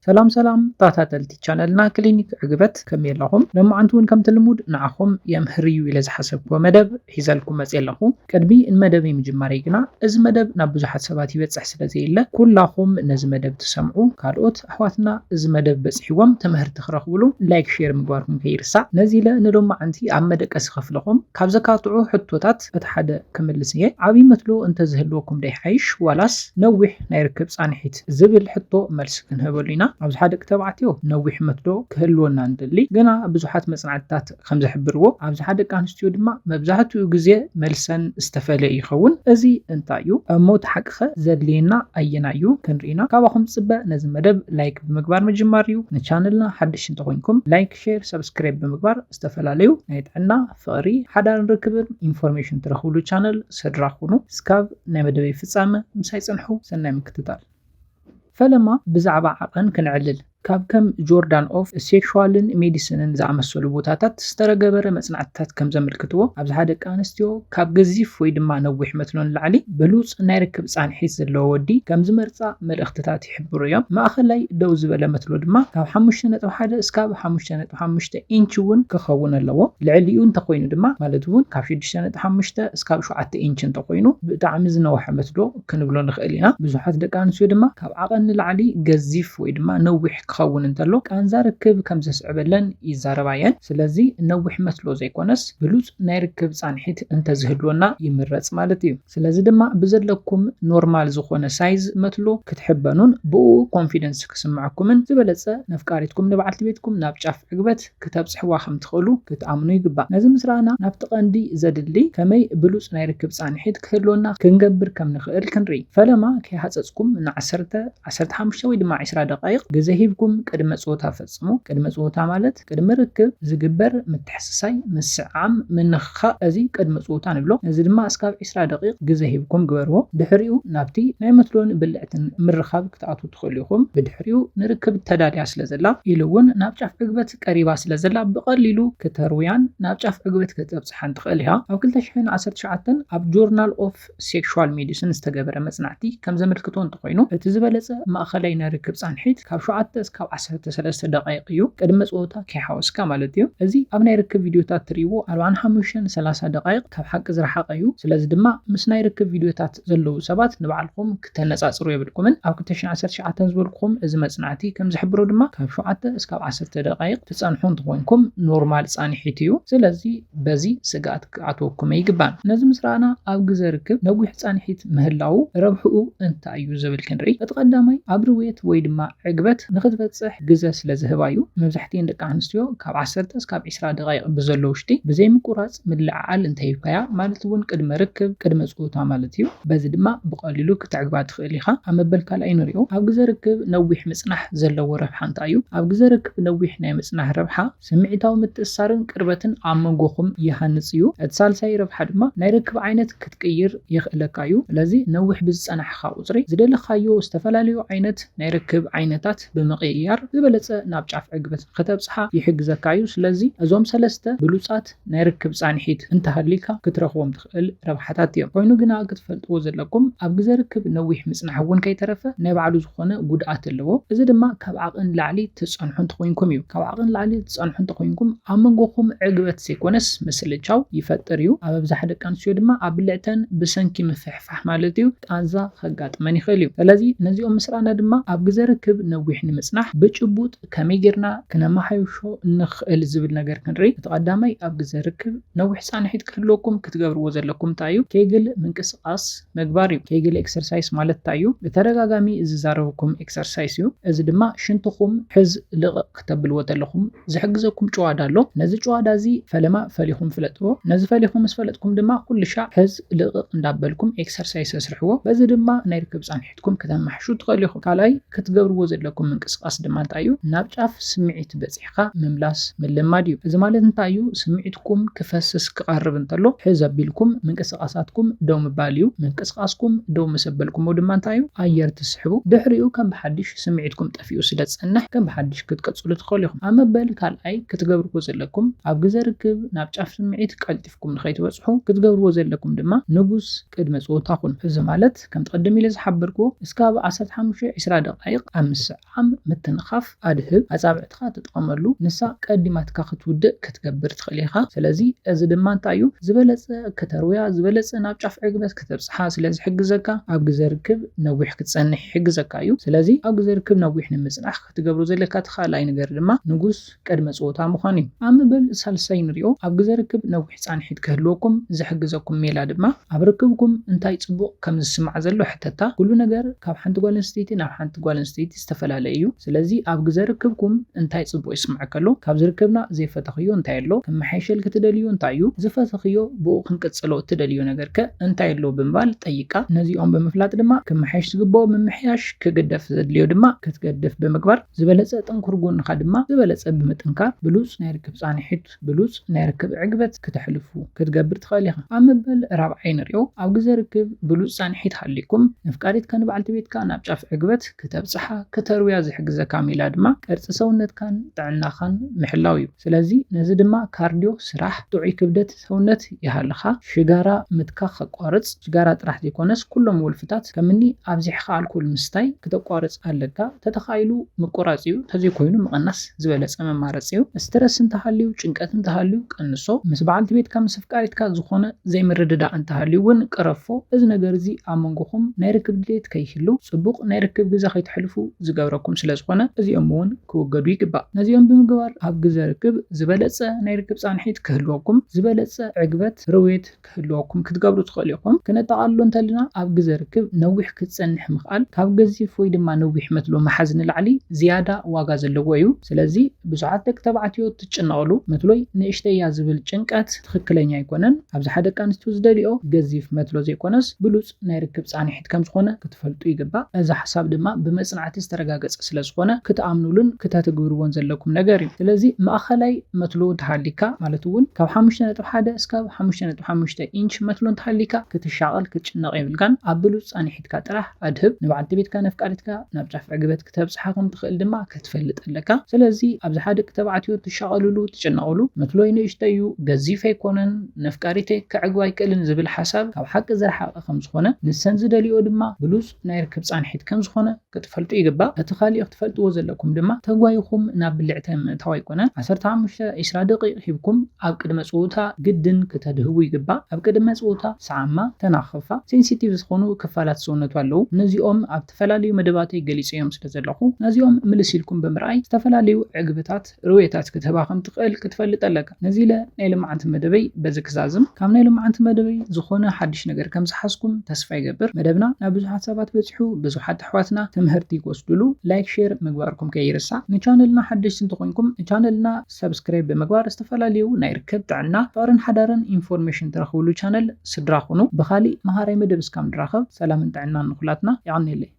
ሰላም ሰላም ተኸታተልቲ ቻነልና ክሊኒክ ዕግበት፣ ከመይ ኣለኹም? ሎማዓንቲ እውን ከምቲ ልሙድ ንዓኹም የምህር እዩ ኢለ ዝሓሰብክዎ መደብ ሒዘልኩም መፅየ ኣለኹ። ቅድሚ ንመደበይ ምጅማረይ ግና፣ እዚ መደብ ናብ ብዙሓት ሰባት ይበፅሕ ስለ ዘየለ፣ ኩላኹም ነዚ መደብ ትሰምዑ ካልኦት ኣሕዋትና እዚ መደብ በፂሕዎም ትምህርቲ ክረኽብሉ ላይክ ሼር ምግባርኩም ከይርሳዕ። ነዚ ኢለ ንሎማዓንቲ ኣብ መደቀሲ ክፍልኹም ካብ ዘካትዑ ሕቶታት እቲ ሓደ ክምልስ እየ። ዓብዪ መትሎ እንተዝህልወኩም ዶ ይሓይሽ ዋላስ ነዊሕ ናይ ርክብ ፃንሒት ዝብል ሕቶ መልሲ ክንህበሉ ኢና። ኣብዝሓ ደቂ ተባዕትዮ ነዊሕ መትሎ ክህልወና ንደሊ፣ ግና ብዙሓት መፅናዕትታት ከም ዝሕብርዎ ኣብዝሓ ደቂ ኣንስትዮ ድማ መብዛሕትኡ ግዜ መልሰን ዝተፈለየ ይኸውን። እዚ እንታይ እዩ? እሞ እቲ ሓቂ ኸ ዘድልየና ኣየናይ እዩ? ክንርኢ ኢና። ካባኹም ዝፅበ ነዚ መደብ ላይክ ብምግባር ምጅማር እዩ። ንቻነልና ሓድሽ እንተኾይንኩም ላይክ፣ ሼር፣ ሰብስክራይብ ብምግባር ዝተፈላለዩ ናይ ጥዕና፣ ፍቕሪ፣ ሓዳርን ርክብን ኢንፎርሜሽን ትረኽብሉ ቻነል ስድራ ኩኑ። እስካብ ናይ መደበይ ፍጻመ ምሳይ ጽንሑ። ሰናይ ምክትታል። ፈለማ ብዛዕባ ዓቐን ክንዕልል። ካብ ከም ጆርዳን ኦፍ ሴክሹዋልን ሜዲሲንን ዝኣመሰሉ ቦታታት ዝተረገበረ መጽናዕትታት ከም ዘመልክትዎ፣ ኣብዝሓ ደቂ ኣንስትዮ ካብ ገዚፍ ወይ ድማ ነዊሕ መትሎ ንላዕሊ ብሉጽ ናይ ርክብ ጻንሒት ዘለዎ ወዲ ከም ዝመርጻ መልእኽትታት ይሕብሩ እዮም። ማእኸላይ ደው ዝበለ መትሎ ድማ ካብ ሓሙሽተ ነጥቢ ሓደ እስካብ ሓሙሽተ ነጥቢ ሓሙሽተ ኢንች እውን ክኸውን ኣለዎ። ልዕሊኡ እንተኾይኑ ድማ፣ ማለት እውን ካብ ሽዱሽተ ነጥቢ ሓሙሽተ እስካብ ሸውዓተ ኢንች እንተኾይኑ፣ ብጣዕሚ ዝነውሐ መትሎ ክንብሎ ንኽእል ኢና። ብዙሓት ደቂ ኣንስትዮ ድማ ካብ ዓቐን ንላዕሊ ገዚፍ ወይ ድማ ነዊሕ ክኸውን እንተሎ፣ ቃንዛ ርክብ ከም ዘስዕበለን ይዛረባ እየን። ስለዚ ነዊሕ መትሎ ዘይኮነስ ብሉጽ ናይ ርክብ ጻንሒት እንተዝህልወና ይምረጽ ማለት እዩ። ስለዚ ድማ ብዘለኩም ኖርማል ዝኾነ ሳይዝ መትሎ ክትሕበኑን ብኡ ኮንፊደንስ ክስምዐኩምን ዝበለጸ ነፍቃሪትኩም ንበዓልቲ ቤትኩም ናብ ጫፍ ዕግበት ክተብጽሕዋ ከም ትኽእሉ ክትኣምኑ ይግባእ። ነዚ ምስ ረኣና ናብቲ ቀንዲ ዘድሊ ከመይ ብሉጽ ናይ ርክብ ጻንሒት ክህልወና ክንገብር ከም ንኽእል ክንርኢ። ፈለማ ከይሃጸጽኩም ንዓሰርተ፣ ዓሰርተ ሓሙሽተ ወይ ድማ ዕስራ ደቃይቕ ግዜ ሂብኩም ቅድመ ጾታ ፈጽሙ። ቅድመ ጾታ ማለት ቅድሚ ርክብ ዝግበር ምትሕስሳይ፣ ምስዕዓም፣ ምንኽኻእ፣ እዚ ቅድመ ጾታ ንብሎ። ነዚ ድማ እስካብ ዕስራ ደቂቕ ግዜ ሂብኩም ግበርዎ። ድሕሪኡ ናብቲ ናይ መትሎን ብልዕትን ምርኻብ ክትኣትዉ ትኽእሉ ኢኹም። ብድሕሪኡ ንርክብ ተዳልያ ስለ ዘላ ኢሉ እውን ናብ ጫፍ ዕግበት ቀሪባ ስለ ዘላ ብቐሊሉ ክተርውያን ናብ ጫፍ ዕግበት ክተብጽሓን ትኽእል ኢኻ። ኣብ ክልተ ሽሕን ዓሰርተ ትሽዓተን ኣብ ጆርናል ኦፍ ሴክሹዋል ሜዲሲን ዝተገበረ መጽናዕቲ ከም ዘመልክቶ እንተኾይኑ፣ እቲ ዝበለጸ ማእኸላይ ናይ ርክብ ጻንሒት ካብ ሸውዓተ እስካብ ዓሰርተ ሰለስተ ደቃይቕ እዩ፣ ቅድመ ጾታ ከይሓወስካ ማለት እዩ። እዚ ኣብ ናይ ርክብ ቪድዮታት ትርእይዎ ኣርባዓን ሓሙሽተን ሰላሳ ደቃይቕ ካብ ሓቂ ዝረሓቐ እዩ። ስለዚ ድማ ምስ ናይ ርክብ ቪድዮታት ዘለዉ ሰባት ንባዕልኹም ክተነጻጽሩ የብልኩምን። ኣብ ክልተ ሽሕን ዓሰርተ ትሽዓተን ዝበልኩኹም እዚ መጽናዕቲ ከም ዝሕብሮ ድማ ካብ ሸውዓተ እስካብ ዓሰርተ ደቃይቕ ትጸንሑ እንተኾይንኩም ኖርማል ጻንሒት እዩ። ስለዚ በዚ ስግኣት ክኣትወኩም ኣይግባን። ነዚ ምስ ረኣና ኣብ ግዘ ርክብ ነዊሕ ጻንሒት ምህላዉ ረብሕኡ እንታይ እዩ ዝብል ክንርኢ። እቲ ቀዳማይ ኣብ ርውየት ወይ ድማ ዕግበት ንኽትበጽሕ ግዘ ስለ ዝህባ እዩ። መብዛሕትኤን ደቂ ኣንስትዮ ካብ ዓሰርተ እስካብ ዕስራ ደቃይቕ ብዘሎ ውሽጢ ብዘይ ምቁራጽ ምልዕዓል እንተሂብካያ፣ ማለት እውን ቅድመ ርክብ፣ ቅድመ ጾታ ማለት እዩ። በዚ ድማ ብቐሊሉ ክተዕግባ ትኽእል ኢኻ። ኣብ መበል ካልኣይ ንሪኦ። ኣብ ግዘ ርክብ ነዊሕ ምጽናሕ ዘለዎ ረብሓ እንታይ እዩ? ኣብ ግዘ ርክብ ነዊሕ ናይ ምጽናሕ ረብሓ ስምዒታዊ ምትእስሳርን ቅርበትን ኣብ መንጎኹም ይሃንጽ እዩ። እቲ ሳልሳይ ረብሓ ድማ ናይ ርክብ ዓይነት ክትቅይር የኽእለካ እዩ። ስለዚ ነዊሕ ብዝጸናሕካ ቁጽሪ ዝደለኻዮ ዝተፈላለዩ ዓይነት ናይ ርክብ ዓይነታት ብምቕይያር ዝበለጸ ናብ ጫፍ ዕግበት ንኽተብጽሓ ይሕግዘካ እዩ። ስለዚ እዞም ሰለስተ ብሉጻት ናይ ርክብ ጻንሒት እንተሃልዩካ ክትረኽቦም ትኽእል ረብሓታት እዮም። ኮይኑ ግና ክትፈልጥዎ ዘለኩም ኣብ ግዘ ርክብ ነዊሕ ምጽናሕ እውን ከይተረፈ ናይ ባዕሉ ዝኾነ ጉድኣት ኣለዎ። እዚ ድማ ካብ ዓቐን ላዕሊ ትጸንሑ እንተኾይንኩም እዩ። ካብ ዓቐን ላዕሊ ትጸንሑ እንተኾይንኩም ኣብ መንጎኹም ዕግበት ዘይኮነስ ምስልቻው ይፈጥር እዩ። ኣብ ኣብዝሓ ደቂ ኣንስትዮ ድማ ኣብ ብልዕተን ብሰንኪ ምፍሕፋሕ ማለት እዩ ቃንዛ ከጋጥመን ይኽእል እዩ። ስለዚ ነዚኦም ምስ ረኣና ድማ ኣብ ግዘ ርክብ ነዊሕ ንምጽናሕ ብጭቡጥ ከመይ ጌርና ክነመሓይሾ ንኽእል ዝብል ነገር ክንርኢ። እቲ ቀዳማይ ኣብ ግዘ ርክብ ነዊሕ ጻንሒት ክህልወኩም ክትገብርዎ ዘለኩም እንታይ እዩ? ኬግል ምንቅስቓስ ምግባር እዩ። ኬግል ኤክሰርሳይስ ማለት እንታይ እዩ? ብተደጋጋሚ ዝዛረበኩም ኤክሰርሳይስ እዩ። እዚ ድማ ሽንትኹም ሕዝ ልቕቕ ክተብልዎ ዘለኹም ዝሕግዘኩም ጭዋዳ ኣሎ። ነዚ ጭዋዳ እዚ ፈለማ ፈሊኹም ፍለጥዎ። ነዚ ፈሊኹም ምስ ፈለጥኩም ድማ ኩሉ ሻዕ ሕዝ ልቕቕ እንዳበልኩም ኤክሰርሳይስ ኣስርሕዎ። በዚ ድማ ናይ ርክብ ጻንሒትኩም ከተማሕሹ ትኽእሉ ኢኹም። ካልኣይ ክትገብርዎ ዘለኩም ምንቅስቓስ ድማ እንታይ እዩ? ናብ ጫፍ ስምዒት በጺሕካ ምምላስ ምልማድ እዩ። እዚ ማለት እንታይ እዩ? ስምዒትኩም ክፈስስ ክቐርብ እንተሎ ሕዝ ኣቢልኩም ምንቅስቓሳትኩም ደው ምባል እዩ። ምንቅስቓስኩም ደው ምስ ኣበልኩሞ ድማ እንታይ እዩ? ኣየር ትስሕቡ። ድሕሪኡ ከም ብሓድሽ ስምዒትኩም ጠፊኡ ስለ ዝጸንሕ ከም ብሓድሽ ክትቅጽሉ ትኽእሉ ኢኹም። ኣብ መበል ካልኣይ ክትገብርዎ ዘለኩም ኣብ ግዘ ርክብ ናብ ጫፍ ስምዒት ቀልጢፍኩም ንኸይትበጽሑ ክትገብርዎ ዘለኩም ድማ ንጉስ ቅድመ ጾታ ኩን። እዚ ማለት ከምቲ ቅድም ኢለ ዝሓበርክዎ እስካብ ዓሰርተ ሓሙሽተ ዕስራ ደቃይቕ ኣብ ምስዕዓም ምትንኻፍ ኣድህብ ኣጻብዕትኻ ትጥቀመሉ፣ ንሳ ቀዲማትካ ክትውድእ ክትገብር ትኽእል ኢኻ። ስለዚ እዚ ድማ እንታይ እዩ? ዝበለጸ ከተርውያ፣ ዝበለጸ ናብ ጫፍ ዕግበት ከተብጽሓ ስለ ዝሕግዘካ፣ ኣብ ግዘ ርክብ ነዊሕ ክትጸንሕ ይሕግዘካ እዩ። ስለዚ ኣብ ግዘ ርክብ ነዊሕ ንምጽናሕ ክትገብሮ ዘለካ እቲ ካልኣይ ነገር ድማ ንጉስ ቅድመ ጸወታ ምዃን እዩ። ኣብ መበል ሳልሳይ ንሪኦ፣ ኣብ ግዘ ርክብ ነዊሕ ጻንሒት ክህልወኩም ዝሕግዘኩም ሜላ ድማ ኣብ ርክብኩም እንታይ ጽቡቕ ከም ዝስማዕ ዘሎ ሕተታ። ኩሉ ነገር ካብ ሓንቲ ጓል ኣንስተይቲ ናብ ሓንቲ ጓል ኣንስተይቲ ዝተፈላለየ እዩ። ስለዚ ኣብ ግዘ ርክብኩም እንታይ ጽቡቕ ይስምዐካ ኣሎ? ካብ ዝርክብና ዘይፈተኽዮ እንታይ ኣሎ? ክመሓየሸልኪ ትደልዮ እንታይ እዩ? ዝፈተኽዮ ብኡ ክንቅጽሎ እትደልዮ ነገር ከ እንታይ ኣሎ? ብምባል ጠይቃ። ነዚኦም ብምፍላጥ ድማ ክመሓየሽ ዝግብኦ ምምሕያሽ፣ ክግደፍ ዘድልዮ ድማ ክትገድፍ ብምግባር፣ ዝበለጸ ጥንኩር ጎንኻ ድማ ዝበለጸ ብምጥንካር ብሉጽ ናይ ርክብ ጻንሒት ብሉጽ ናይ ርክብ ዕግበት ክተሕልፉ ክትገብር ትኽእል ኢኻ። ኣብ መበል ራብዓይ ንሪኦ፣ ኣብ ግዘ ርክብ ብሉጽ ጻንሒት ሃልይኩም ነፍቃሪትካ ንበዓልቲ ቤትካ ናብ ጫፍ ዕግበት ክተብጽሓ ክተርውያ ዝሕግዘካ ሜላ ድማ ቅርጺ ሰውነትካን ጥዕናኻን ምሕላው እዩ። ስለዚ ነዚ ድማ ካርድዮ ስራሕ፣ ጥዑይ ክብደት ሰውነት ይሃልኻ፣ ሽጋራ ምትካኽ ከቋርጽ፣ ሽጋራ ጥራሕ ዘይኮነስ ኩሎም ወልፍታት ከምኒ ኣብዚሕኻ ኣልኮል ምስታይ ክተቋርጽ ኣለካ። ተተኻኢሉ ምቁራጽ እዩ፣ ተዘይኮይኑ ምቕናስ ዝበለጸ መማረጺ እዩ። ስትረስ እንተሃልዩ፣ ጭንቀት እንተሃልዩ ቀንሶ። ምስ በዓልቲ ቤትካ ምስ ኣፍቃሪትካ ዝኾነ ዘይምርድዳእ እንተሃልዩ እውን ቅረፎ። እዚ ነገር እዚ ኣብ መንጎኹም ናይ ርክብ ድሌት ከይህሉ፣ ጽቡቕ ናይ ርክብ ግዜ ከይተሕልፉ ዝገብረኩም ስለ ዝኾነ እዚኦም እውን ክውገዱ ይግባእ። ነዚኦም ብምግባር ኣብ ግዘ ርክብ ዝበለጸ ናይ ርክብ ጻንሒት ክህልወኩም፣ ዝበለጸ ዕግበት፣ ርውየት ክህልወኩም ክትገብሩ ትኽእሉ ኢኹም። ክነጠቓልሎ እንተለና ኣብ ግዘ ርክብ ነዊሕ ክትጸንሕ ምኽኣል ካብ ገዚፍ ወይ ድማ ነዊሕ መትሎ ምሓዝ ንላዕሊ ዝያዳ ዋጋ ዘለዎ እዩ። ስለዚ ብዙሓት ደቂ ተባዕትዮ ትጨነቕሉ፣ መትሎይ ንእሽተይ እያ ዝብል ጭንቀት ትኽክለኛ ኣይኮነን። ኣብዚ ሓደ ደቂ ኣንስትዮ ዝደልዮ ገዚፍ መትሎ ዘይኮነስ ብሉጽ ናይ ርክብ ጻንሒት ከም ዝኾነ ክትፈልጡ ይግባእ። እዚ ሓሳብ ድማ ብመጽናዕቲ ዝተረጋገጸ ስለ ዝኾነ ክትኣምኑሉን ክተትግብርዎን ዘለኩም ነገር እዩ። ስለዚ ማእኸላይ መትሎ እንተሃሊካ፣ ማለት እውን ካብ ሓሙሽተ ነጥቢ ሓደ እስካብ ሓሙሽተ ነጥቢ ሓሙሽተ ኢንች መትሎ እንተሃሊካ ክትሻቐል ክትጭነቕ የብልካን። ኣብ ብሉጽ ጻንሒትካ ጥራሕ ኣድህብ። ንበዓልቲ ቤትካ ነፍቃሪትካ ናብ ጫፍ ዕግበት ክተብጽሓ ከም ትኽእል ድማ ክትፈልጥ ኣለካ። ስለዚ ኣብዚ ሓደ ደቂ ተባዕትዮ ትሻቐልሉ ትጭነቕሉ፣ መትሎይ ንእሽተይ እዩ፣ ገዚፍ ኣይኮነን፣ ነፍቃሪተይ ከዕግባ ኣይክእልን ዝብል ሓሳብ ካብ ሓቂ ዝረሓቐ ከም ዝኾነ፣ ንሰን ዝደልዮ ድማ ብሉጽ ናይ ርክብ ጻንሒት ከም ዝኾነ ክትፈልጡ ይግባእ። እቲ ካሊእ ክትፈልጥዎ ዘለኩም ድማ ተጓይኹም ናብ ብልዕቲ ምእታው ኣይኮነን። ዓሰርተ ሓሙሽተ ዒስራ ደቂቕ ሂብኩም ኣብ ቅድመ ጸወታ ግድን ክተድህቡ ይግባእ። ኣብ ቅድመ ጸወታ ሰዓማ፣ ተናኸፋ፣ ሴንሲቲቭ ዝኾኑ ክፋላት ሰውነቱ ኣለዉ። ነዚኦም ኣብ ዝተፈላለዩ መደባተይ ገሊጸዮም ስለ ዘለኹ ነዚኦም ምልስ ኢልኩም ብምርኣይ ዝተፈላለዩ ዕግበታት ርውየታት ክትህባ ከም ትኽእል ክትፈልጥ ኣለካ። ነዚ ኢለ ናይ ሎማዓንቲ መደበይ በዚ ክዛዝም። ካብ ናይ ሎማዓንቲ መደበይ ዝኾነ ሓድሽ ነገር ከም ዝሓዝኩም ተስፋ ይገብር። መደብና ናብ ብዙሓት ሰባት በጺሑ፣ ብዙሓት ኣሕዋትና ትምህርቲ ክወስድሉ ላይክ፣ ሼር ምግባርኩም ከይርሳዕ። ንቻነልና ሓደሽቲ እንተኾይንኩም ንቻነልና ሰብስክራይብ ብምግባር ዝተፈላለዩ ናይ ርክብ፣ ጥዕና፣ ፍቕርን ሓዳርን ኢንፎርሜሽን ትረኽብሉ ቻነል ስድራ ኩኑ። ብኻሊእ መሃራይ መደብ እስካብ ንራኸብ ሰላምን ጥዕናን ንኹላትና። የቐንየለይ።